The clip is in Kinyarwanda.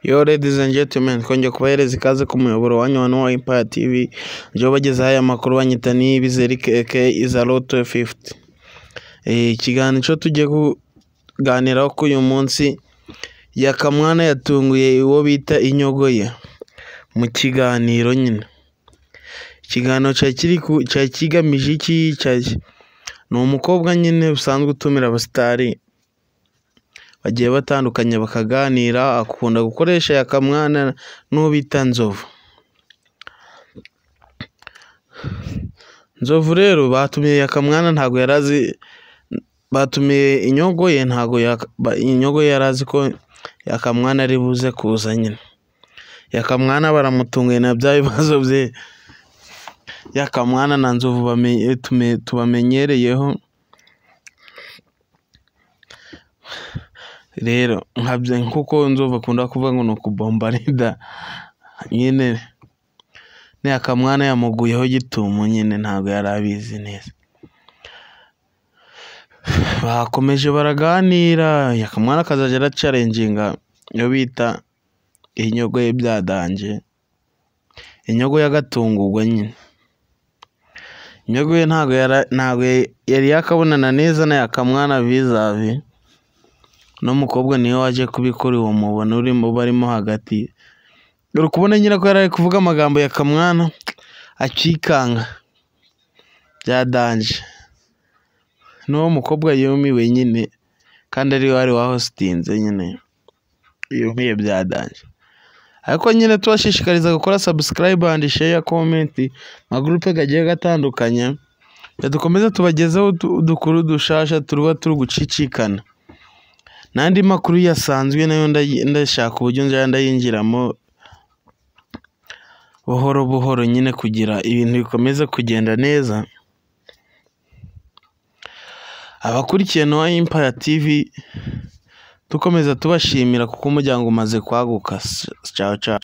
Yo ladies and gentlemen, twongeye kubahereza ikaze ku muyoboro wanyu wa Noah Empire TV, njyewe ubagezaho aya makuru banyita Niyibizeri aka Izaloto 50. Ikiganiro cyo tugiye kuganiraho kuri uyu munsi, Yakamwana yatunguye uwo bita Inyogo ye mu kiganiro nyine. Ikiganiro cyari kigamije iki? Ni umukobwa nyine usanzwe utumira abasitari bagiye batandukanye bakaganira, akunda gukoresha Yakamwana n'uwo bita Nzovu. Nzovu rero batumiye Yakamwana ntabwo yari azi, batumiye Inyogo ye ntabwo Inyogo ye yari azi ko Yakamwana ari buze kuza nyine. Yakamwana baramutunguye na bya bibazo bye. Yakamwana na Nzovu tubamenyereyeho rero nkuko Nzovu akunda kuvuga ngo ni ukubombarida nyine, Yakamwana yamuguyeho gitumo nyine ntabwo yari abizi neza. Bakomeje baraganira, Yakamwana akazajya aracarenginga iyo bita Inyogo ye byadanje, Inyogo y'agatungurwa nyine. Inyogo ye ntabwo yari yakabonana neza na Yakamwana vizavi, n'umukobwa niwe waje kubikora uwo mubona urimo barimo hagati. Uri kubona nyine ko yari ari kuvuga amagambo Yakamwana akikanga byadanje, n'uwo mukobwa yumiwe nyine kandi ari we wari wahositinze nyine, yumiye byadanje. Ariko nyine tubashishikariza gukora subscribe and share comment magurupe gagiye gatandukanye, dukomeze tubagezeho udukuru dushasha turuba turi gucicikana. N'andi makuru yasanzwe nayo ndashaka uburyo njya ndayinjiramo buhoro buhoro nyine kugira ibintu bikomeze kugenda neza. Abakurikiye Noah Empire TV dukomeza tubashimira kuko umuryango umaze kwaguka. Ciao ciao.